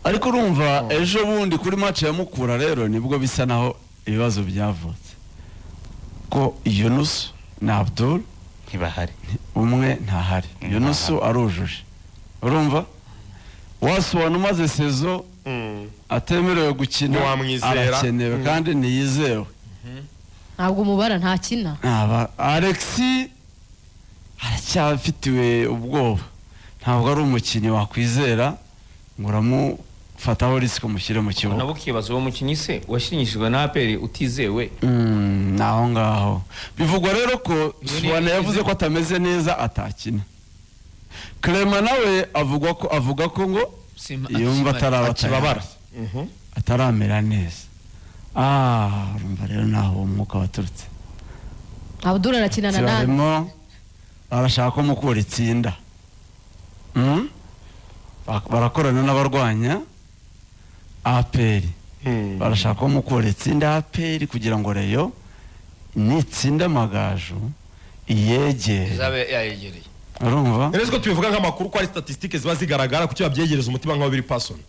Ariko urumva, ejo bundi kuri match ya Mukura rero nibwo bisa naho ibibazo byavutse, ko Yunusu na Abdul Ntibahari. Umwe ntahari. Yunusu arujuje. Urumva wasobanura umaze saison atemerewe gukina. Ntiwamwizera. Arakenewe kandi ntiyizewe. Ntabwo umubara, ntakina. Aba Alexi aracyafitiwe ubwoba, ntabwo ari umukinnyi wakwizera ngo uramufataho risk umushyire mu kibuga. Nabo ukibaza uwo mukinnyi se washinyishijwe na APR utizewe? Ni aho ngaho bivugwa rero ko Iyo ni- Suwane yavuze ko atameze neza, atakina. Clement nawe avugwa ko avuga ko ngo yumva ataraba Akibabara. tayari, ataramera neza. Urumva rero naho uwo mwuka waturutse. Abdul arakinana nande? Barimo barashaka ko Mukura itsinda. Barakorana n'abarwanya APR. Barashaka ko Mukura itsinda APR kugira ngo Rayon nitsinda Amagaju iyegere. Izabe yayegereye. Urumva? None ko tubivuga nk'amakuru, ko ari statistique ziba zigaragara, kuki babyegereza umutima nk'aho biri personal?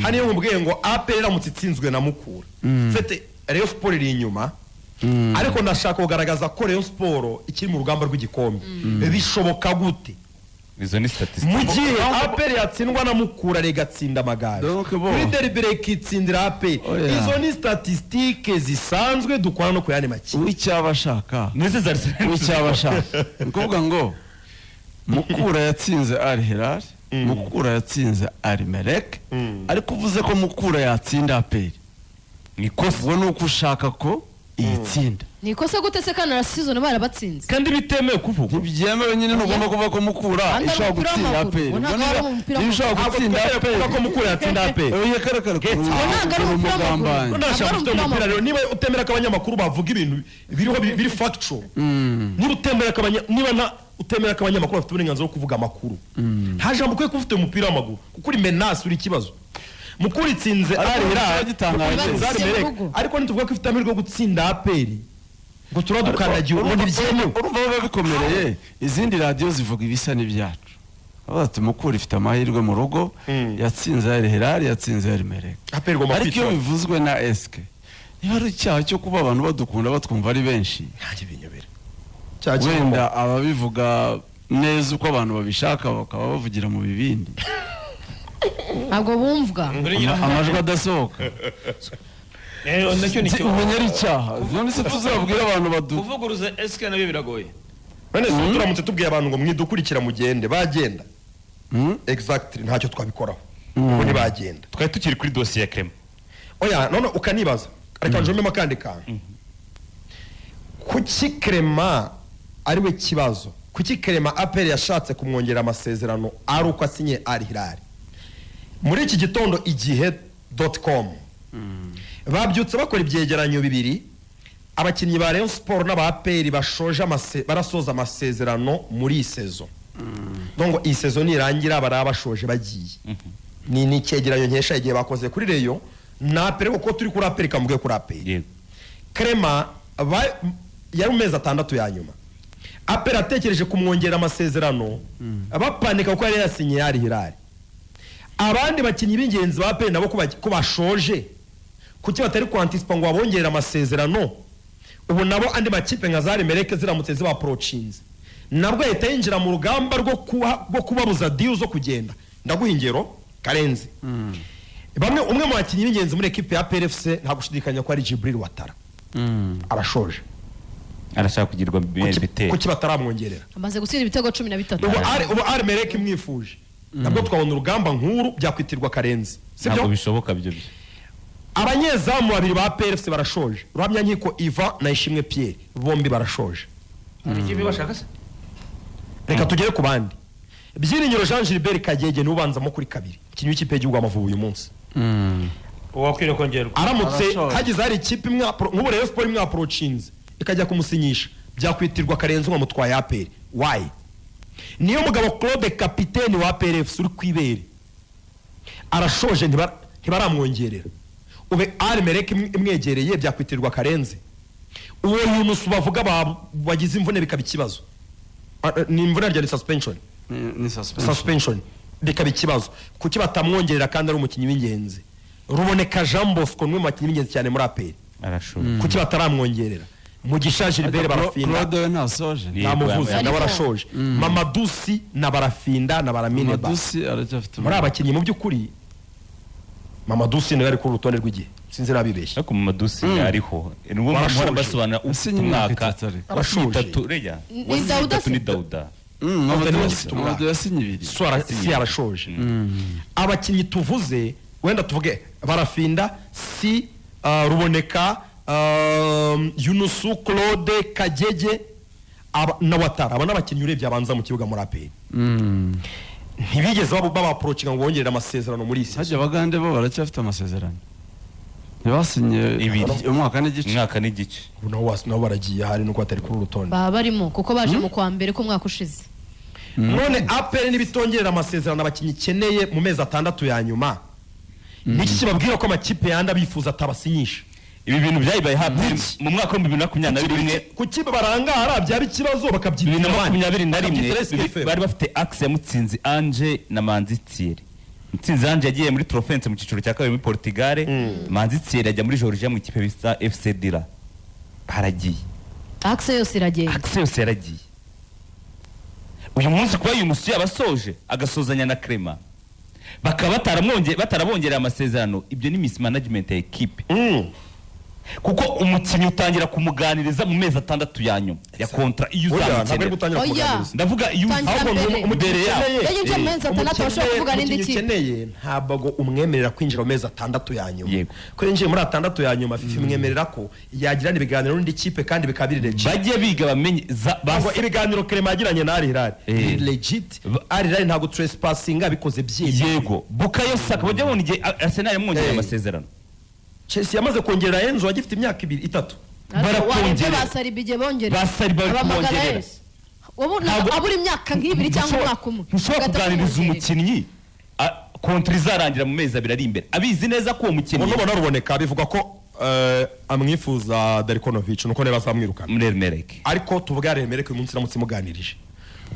Hano iyo nkubwiye ngo APR iramutse itsinzwe na Mukura, fete Rayon Sport iri inyuma, ariko ndashaka kugaragaza ko Rayon Sport ikiri mu rugamba rw'igikombe. Bishoboka gute Izo ni statistique. mu gihe APR yatsindwa na Mukura, igatsinda Amagaju, Donc bo- kuri derby ikitsindira APR? Oya. Izo ni statistique zisanzwe dukora no ku yandi makipe. Uw'icyaba ashaka N'izi zari uw'icyaba ashaka ni ukuvuga ngo Mukura yatsinze Al Hilal, Mukura yatsinze Al Merrikh, ariko uvuze ko Mukura yatsinda APR, Ni ikosa. ubwo ni uko ushaka ko iyitsinda. Ni ikosa gute se kandi na season barabatsinze? Kandi bitemewe kuvugwa. Ntibyemewe nyine. Ntugomba kuvuga ko Mukura Kandi ari ishobora umupira gutsinda w'amaguru. APR. Uwo ntabwo ari umupira Niba ishobora Ntabwo gutsinda twemerewe kuvuga ko APR. Mukura yatsinda APR. Oya, kare kare. Ntabwo ari umupira w'amaguru. Umugambanyi. Ndashaka Ntabwo ari ufite umupira umupira rero w'amaguru. niba utemera ko abanyamakuru bavuga ibintu biriho biri factual, niba utemera ko niba nta utemera ko abanyamakuru bafite uburenganzira bwo kuvuga amakuru, nta jambo ukwiye kuba ufite mu mupira w'amaguru, kuko uri menace, uri ikibazo. Mukura itsinze Ariko Al Hilal, kiba gitangaje. Mukura itsinze Al Batsinze mu Merrikh, rugo. ariko ntituvuga ko ifite amahirwe yo gutsinda APR ngo turadukandagiye ubu, ntibyemewe. Urumva biba bikomereye izindi radiyo zivuga ibisa n'ibyacu, bavuga ati Mukura ifite amahirwe mu rugo, yatsinze Al Hilal, yatsinze Al Merrikh. APR igomba Ariko iyo kwitora. bivuzwe na esike, niba ari icyaha cyo kuba abantu badukunda, batwumva ari benshi. Ntange binyobera. Wenda ababivuga neza uko abantu babishaka bakaba bavugira mu bibindi. Ntabwo bumvwa. Amajwi adasohoka. Nacyo ni cyo. Umenya ari icyaha. None se tuzabwira abantu badu Kuvuguruza esike nabyo biragoye. None se turamutse tubwiye abantu ngo mwidukurikira mugende, bagenda? Hmm? Exactly, ntacyo twabikoraho ubu, ntibagenda. Twari tukiri kuri dosiye ya Clement. Oya, none ukanibaza, reka njomemo akandi kantu. Kuki Clement ari we kibazo? Kuki Clement APR yashatse kumwongerera amasezerano ari uko asinye Al Hilal? Muri iki gitondo igihe.com babyutse bakora ibyegeranyo bibiri: abakinnyi ba Rayon Sport n'aba APR bashoje barasoza amasezerano muri iyi saison. Donc iyi saison nirangira baraba bashoje bagiye. Ni icyegeranyo nkesha igihe bakoze kuri Rayon na APR, kuko turi kuri APR, kamuge kuri APR. Clement yari mu mezi 6 ya nyuma, APR atekereje kumwongera amasezerano, bapanika kuko yari yasinye Al Hilal. Abandi bakinnyi b'ingenzi ba APR nabo ko bashoje, kuki batari kwantisipa ngo babongerere amasezerano? Ubu nabo andi makipe nka za Merrikh ziramutse zibaapproachinze, nabwo ahita yinjira mu rugamba rwo kubabuza deal zo kugenda. Ndaguha ingero, Karenzi. Bamwe, umwe mu bakinnyi b'ingenzi muri ekipe ya APR FC, nta gushidikanya ko ari Djibril Ouattara. Arashoje. Arashaka kugirwa biteri. Kuki bataramwongerera? Amaze gutsinda ibitego 13. Ubu Al Merrikh imwifuje, nabwo twabona urugamba nk'uru byakwitirwa Karenzi, Ntabwo sibyo? bishoboka byo byo. Abanyezamu babiri ba APR FC barashoje, Ruhamyankiko Ivan na Ishimwe Pierre, bombi barashoje. Hari ikipe bashaka se? Reka tugere ku bandi. Byiringiro Jean Gilbert Kagege niwe ubanzamo kuri kabiri, umukinnyi w'ikipe y'igihugu Amavubi uyu munsi. Uwakwiriye kongerwa. Aramutse Arashoje. hagize hari ikipe imwe nk'ubu Rayon Sport imwe approachinze ikajya kumusinyisha, byakwitirwa Karenzi ngo mutwaye APR. Why? Niyo mugabo Claude, kapiteni wa APR FC uri ku ibere, arashoje, ntibaramwongerera. Ube Al Merrikh imwegereye, byakwitirwa Karenzi. Uwo Yunusu bavuga bagize imvune bikaba ikibazo. Ni imvune rya ni suspension. Ni suspension. Suspension. Bikaba ikibazo, kuki batamwongerera kandi ari umukinnyi w'ingenzi? Ruboneka Jean Bosco ni umwe mu bakinnyi b'ingenzi cyane muri APR. Arashoboye. Kuki bataramwongerera? Mugisha Gilbert, Barafinda. Claude we ntasoje. Namuvuze. Yego. Nawe arashoje. Mamadusi na Barafinda na Baramineba. Madusi aracyafite. Muri abakinnyi, mu by'ukuri Mamadusi niwe ari kuri urutonde rw'igihe, sinzi nabibeshye. Ariko mu madusi ariho nubwo Warashoje. mpora mbasobanura ufite Yasinye imyaka umwaka itatu ariko. Arashoje. Itatu reya. Ni Wasinye Dawuda itatu se? ni Dawuda. Mamadou Mamadou yasinye ibiri. Si arashoje. Abakinnyi tuvuze, wenda tuvuge Barafinda, si Ruboneka, Yunusu, Claude Kagege na Watara, aba n'abakinnyi urebye abanza mu kibuga muri APR, ntibigeze baba-approachinga ngo bongerere amasezerano muri iyi Hajya season. Abagande bo baracyafite amasezerano, ntibasinye Ibiri. Umwaka n'igice. Umwaka n'igice. Ubu nabo nabo baragiye, hari nuko batari kuri uru rutonde. Baba barimo kuko baje mu kwa mbere k'umwaka ushize. None APR nibitongerera amasezerano abakinnyi ikeneye mu mezi 6 ya nyuma, niki kibabwira ko amakipe yandi abifuza atabasinyisha? Ibi bintu byabaye hafi mu mwaka wa 2021. Kuki barangara, byaba ikibazo bakabyita Bibiri na abandi? makumyabiri na rimwe. Bakabyita SKFM. Bari bafite axe ya Mutsinzi Ange na Manzi Thierry. Mutsinzi Ange yagiye muri Trofense mu cyiciro cya kabiri muri Portugal, Manzi Thierry ajya muri Georgia mu ikipe bita FC Dira. Baragiye. Axe yose iragenda. Axe yose yaragiye. Uyu munsi kuba Yunusu yabasoje, agasozanya na Clement, bakaba batarabongereye amasezerano, ibyo ni mismanagement ya ekipe, kuko umukinnyi utangira kumuganiriza mu mezi 6 ya nyuma ya contrat iyo Oya, ntabwo ari uzamukenera. gutangira Oya. kumuganiriza. Ndavuga iyo Tangira Ahubwo mbere. mbere yaho. Iyo yinjiye mu mezi 6 bashobora kuvuga n'indi Umukinnyi kipe. ukeneye ntabwo umwemerera kwinjira mu mezi 6 ya nyuma. Yego. Ko yinjiye muri 6 ya nyuma, FIFA imwemerera ko yagirana ibiganiro n'indi kipe kandi bikaba biri legit. Bajye biga bamenye Ntabwo ibiganiro Clement yagiranye na Al Hilal biri legit. Al Hilal ntabwo trespassing bikoze byemewe. Yego, Bukayo Saka bajya babona igihe Arsenal yamwongereye amasezerano. Chelsea yamaze kongerera Enzo agifite imyaka ibiri, itatu. Warebye. Barakongerera. Ba Saliba igihe bongerera. Ba Saliba bari Abamagara kubongerera. yose. Ubu abura imyaka nk'ibiri cyangwa umwaka umwe Ntushobora ugahita kuganiriza kumwongerera. umukinnyi contrat izarangira mu mezi 2 ari imbere, abizi neza ko uwo mukinnyi Ubu nubona Ruboneka bivuga ko amwifuza Darko Novic, nuko niba azamwirukana muri Al Merrikh. Ariko tuvuge Al Merrikh uyu munsi iramutse imuganirije,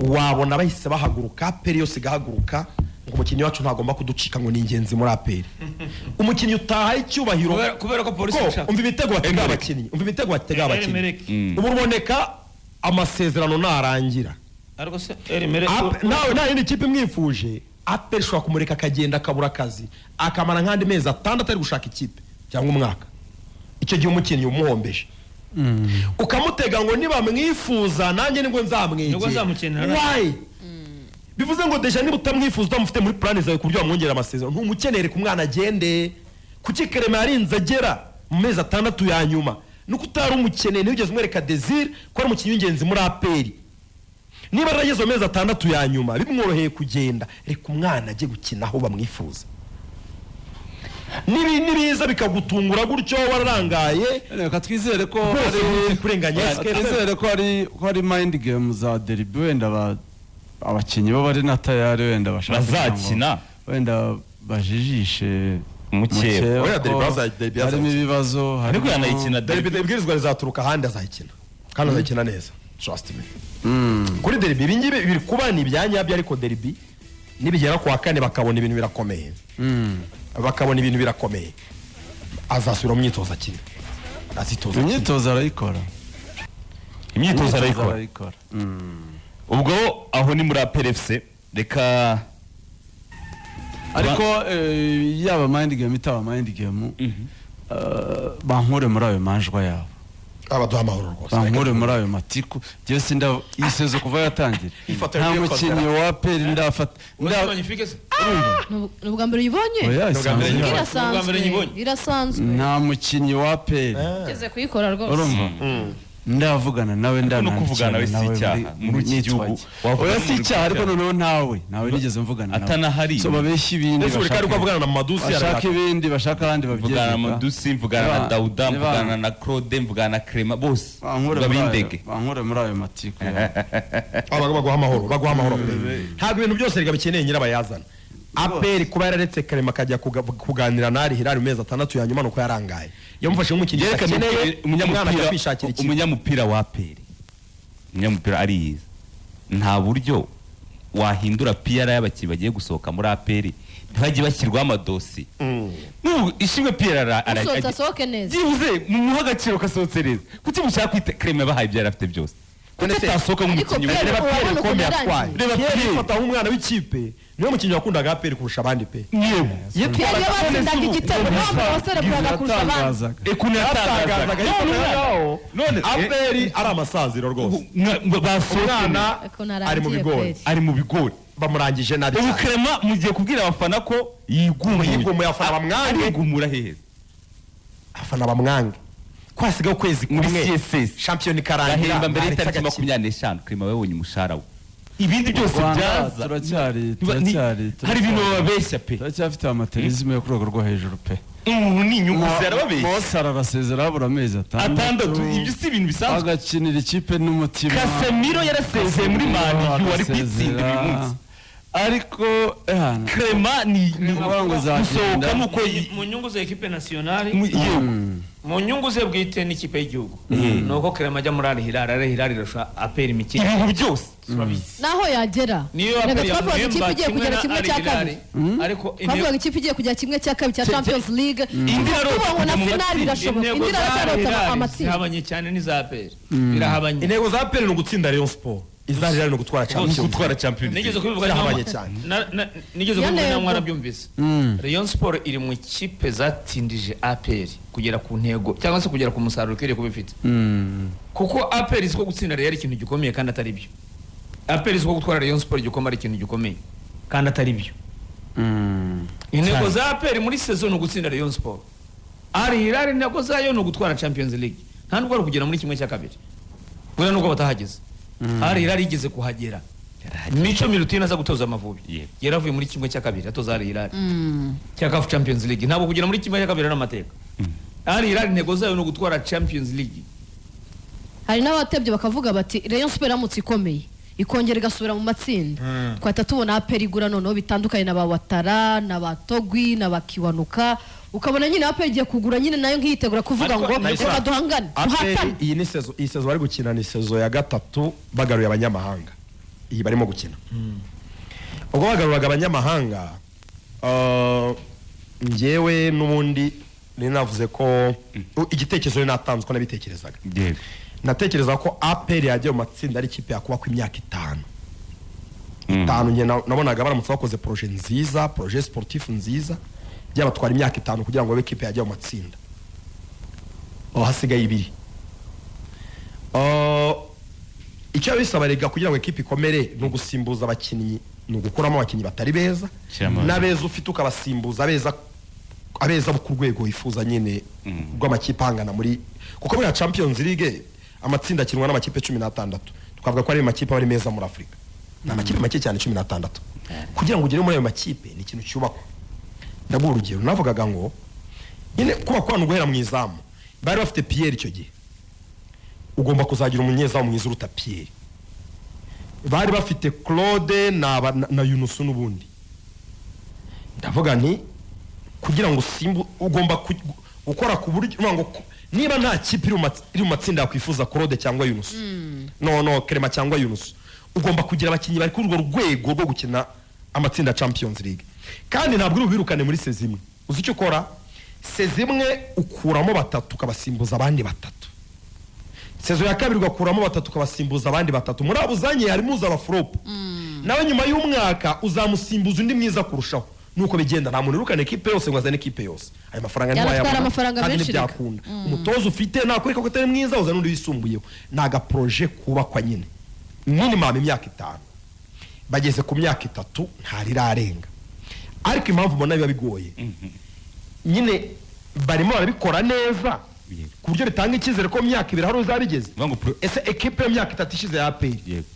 wabona bahise bahaguruka, APR yose igahaguruka ngo umukinnyi wacu ntagomba kuducika, ngo ni ingenzi muri APR. Umukinnyi utahaye icyubahiro Kubera ko polisi ko ishaka. umva imitego batega abakinnyi, umva imitego batega abakinnyi. Al Merrikh. Ubu Ruboneka amasezerano narangira, Ariko se Al Merrikh Nawe nta yindi kipe imwifuje, APR ishobora kumureka akagenda, akabura akazi, akamara nk'andi mezi 6 ari gushaka ikipe cyangwa umwaka. Icyo gihe umukinnyi umuhombeje, ukamutega ngo nibamwifuza nanjye nibwo nzamwegera. Nibwo nzamukenera. Why? Bivuze ngo déjà niba utamwifuza, utamufite muri plan zawe ku buryo wamwongerera amasezerano, ntumukenere ku mwana agende. Kuki Clement yarinze agera mu mezi 6 ya nyuma? Nuko utari umukeneye, ntiwigeze umwereka desire ko ari umukinnyi w'ingenzi muri APR. Niba yarageze mu mezi 6 ya nyuma bimworoheye kugenda, reka umwana ajye gukina aho bamwifuza. Nibiza bikagutungura gutyo wararangaye. Reka twizere ko Rwose hari kurenganya Reka SKFM. twizere ko hari mind game za derby, wenda abakinnyi bo bari na tayari, wenda bashaka kugira ngo Bazakina. wenda bajijishe Mukeba. mukeba Oya, ko derby derby harimo bazakina. ibibazo Ariko harimo yanayikina Derby, ibwirizwa rizaturuka ahandi, azayikina kandi azayikina neza, trust me. Kuri derby ibi ngibi biri kuba ni ibyanyabyo, ariko derby nibigera ku wa kane bakabona ibintu birakomeye, bakabona ibintu birakomeye, azasubira mu myitozo akina, azitoza akina. Imyitozo arayikora. Imyitozo arayikora. Arayikora. Ubwo aho ni muri APR FC, reka Ariko yaba mind game itaba mind game, bankure muri ayo manjwa yabo. Abaduha amahoro rwose. Bankure muri ayo matiku. Njyewe sinda iyi saison kuva yatangira Ifoto nta yagiye mukinnyi wa APR ndafata Magnifique se. Ni ubwa mbere uyibonye? Oya, Ni ubwa mbere isanzwe. nyibonye. Irasanzwe. Ubwa mbere nyibonye. Irasanzwe. Nta mukinnyi wa APR, Ugeze kuyikora rwose. urumva, ndavugana nawe, no kuvugana nawe si ndanandikirana icyaha muri iki nitwa gihugu. iki. Wavuga Oya, si n'umuntu icyaha, ariko icyaha. noneho ntawe nigeze mvugana nawe. Atanahari. So babeshya ibindi, Ese uri kari ko avugana na Madusi? bashaka Arashaka ibindi, bashaka abandi Mvugana na babyegeka. Madusi, mvugana na Dawuda, mvugana na Claude, mvugana na Clement, bose Bankure muri ayo- babindege. bankure muri ayo matiku yabo. Baguha amahoro, baguha amahoro pe. Ntabwo ibintu byose reka bikeneye nyirabayazana. APR kuba yararetse Clement akajya kuganira na Al Hilal mu mezi 6 ya nyuma, nuko yarangaye, yamufashe nk'umukinnyi Yerekana akeneye, umwana ajya umunyamupira kwishakira ikipe. Umunyamupira wa APR, umunyamupira ariyizi, nta buryo. Wahindura PR y'abakinnyi bagiye gusohoka muri APR, ntibajye bashyirwaho amadosiye. N'ubu Ishimwe Pierre Usohotse asohoke neza. Byibuze mumuhe agaciro kasohotse neza. Kuki mushaka kwita Clement bahaye ibyo yari afite byose? Kuki None se- atasohoka Ariko nk'umukinnyi? Pierre, Reba Pierre urabona kombe ukuntu yatwaye. yarangiye. Reba Pierre Pierre. yifata nk'umwana w'ikipe, niwe mukinnyi wakundaga APR kurusha abandi pe. Yego. Pierre iyo batsindaga igitego, niwe mbere wasereburaga kurusha abandi. Yatangazaga. Ukuntu yatangazaga. Yatangazaga None none none APR ari amasaziro rwose. Basohotse Umwana Ukuntu arangiye ari mu bigori. kweli. Ari mu bigori. Bamurangije nabi Ubu cyane. Clement mugiye kubwira abafana ko yigumuye. Yigumuye, abafana bamwange. Arigumura hehe? Abafana bamwange ko hasigaye ukwezi Muri kumwe CSS shampiyona ikarangira, gahemba mbere ntaretse y'itariki agakina. 25, Clement yabonye umushahara we, ibindi byose Rwanda byaza. turacyari turacyari Hari ibintu bababeshya pe. Turacyafite amateurisme yo ku rwego rwo hejuru pe. Umuntu ni inyungu ze, arababeshya. Bose ararasezera habura amezi 6. 6, ibyo si ibintu bisanzwe. Agakinira ikipe n'umutima. Casemiro yarasezeye muri Man U, ari kwitsinda uyu munsi. Ariko ehana Clement ni Ukuvuga ngo uzagenda. gusohoka nuko Mu nyungu za ekipe nationale, yego. mu nyungu ze bwite n'ikipe y'igihugu, ni uko Clement ajya muri Al Hilal. Al Hilal irusha APR imikino. Ibintu byose. Turabizi. Naho yagera. Niyo Reka APR twavugaga ikipe yamuhemba igiye kimwe kugera na kimwe Al cya Hilal, kabiri. ariko Twavugaga ikipe igiye kujya kimwe cya kabiri cya Champions League. Indi Tuvuga ngo na irarota mu finali matsinda. irashoboka. Intego Indi za Al iracyarota Hilal amatsinda. zihabanye cyane n'iza APR, birahabanye. Intego za APR ni ugutsinda Rayon Sport, iza Hilal ni ugutwara Champions. Gutwara Champions. Nigeze kubivuga. Birahabanye cyane. Nigeze Iyo kubivuga ntego. nawe mwarabyumvise. Rayon Sport iri mu ikipe zatindije APR kugera ku ntego cyangwa se kugera ku musaruro ikwiriye kuba ifite, kuko APR izi ko gutsinda Rayon ari ikintu gikomeye kandi atari byo. APR izi ko gutwara Rayon Sport igikombe ari ikintu gikomeye kandi atari byo. Intego za APR muri saison ni ugutsinda Rayon Sport. Al Hilal intego zayo ni ugutwara Champions League, nta nubwo ari ukugera muri kimwe cya kabiri. Buriya nubwo batahageze, Al Hilal yigeze kuhagera. Micho Milutin aza gutoza Amavubi, Yego. yaravuye muri kimwe cya kabiri atoza Al Hilal cya CAF Champions League. Ntabwo kugera muri kimwe cya kabiri ari amateka. Al Hilal intego zayo ni ugutwara Champions League. Hari n'abatebye bakavuga bati Rayon Sport iramutse ikomeye ikongera igasubira mu matsinda, twahita tubona APR igura noneho bitandukanye na ba Watara na ba Togwi na ba Kiwanuka, ukabona nyine APR igiye kugura nyine nayo nkiyitegura kuvuga Ariko ngo Nayisa, reka duhangane, APR duhatane. iyi ni saison, iyi saison bari gukina ni saison ya gatatu bagaruye abanyamahanga. Iyi barimo gukina, ubwo bagaruraga abanyamahanga, njyewe n'ubundi nari navuze ko igitekerezo nari natanze uko nabitekerezaga, Yego. natekereza ko APR yajya mu matsinda ari ikipe yakubakwa imyaka 5. 5 njye nabonaga baramutse bakoze projet nziza, projet sportif nziza, byabatwara imyaka 5 kugira ngo babe ikipe yajya mu matsinda. Aho hasigaye 2. Icyo bisaba rega kugira ngo ekipe ikomere ni ugusimbuza abakinnyi, ni ugukuramo abakinnyi batari beza, Shyiramo n'abeza ufite ukabasimbuza abeza, abeza bo ku rwego wifuza nyine rw'amakipe ahangana muri, kuko buriya Champions League amatsinda akinwa n'amakipe 16. Twavuga ko ari amakipe aba ari meza muri Afurika, ni amakipe make cyane, 16. Kugira ngo ugere muri ayo makipe ni ikintu cyubakwa. Ndaguha urugero, navugaga ngo nyine kuba guhera mu izamu, bari bafite Pierre icyo gihe, ugomba kuzagira umunyezamu mwiza uruta Pierre. Bari bafite Claude na Yunusu n'ubundi. Ndavuga nti kugira ngo usimbu ugomba gukora ku buryo uvuga ngo niba nta kipe iri mu matsinda yakwifuza Claude cyangwa Yunusu, no Clement cyangwa Yunusu, ugomba kugira abakinnyi bari kuri urwo rwego rwo gukina amatsinda ya Champions League. Kandi ntabwo uri bubirukane muri saison imwe. Uzi icyo ukora? Saison imwe ukuramo batatu ukabasimbuza abandi batatu, saison ya kabiri ugakuramo batatu ukabasimbuza abandi batatu. Muri abo uzanye harimo uzaba flop, nawe nyuma y'umwaka uzamusimbuza undi mwiza kurushaho. Nuko bigenda. Nta muntu wirukana ekipe yose ngo azane ekipe yose. Ayo mafaranga Yanatwara ntiwayabona amafaranga kandi menshi reka. ntibyakunda. Umutoza ufite nakwereka ko atari mwiza, uzana undi wisumbuyeho. Ni agaprojet kubakwa nyine minimum imyaka 5. Bageze ku myaka 3, ntarirarenga. Ariko impamvu ubona biba bigoye nyine, barimo barabikora neza Yego. ku buryo bitanga icyizere ko mu myaka 2 hari uzabigeze. Bivuga ngo Ese ekipe y'imyaka 3 ishize ya APR Yego.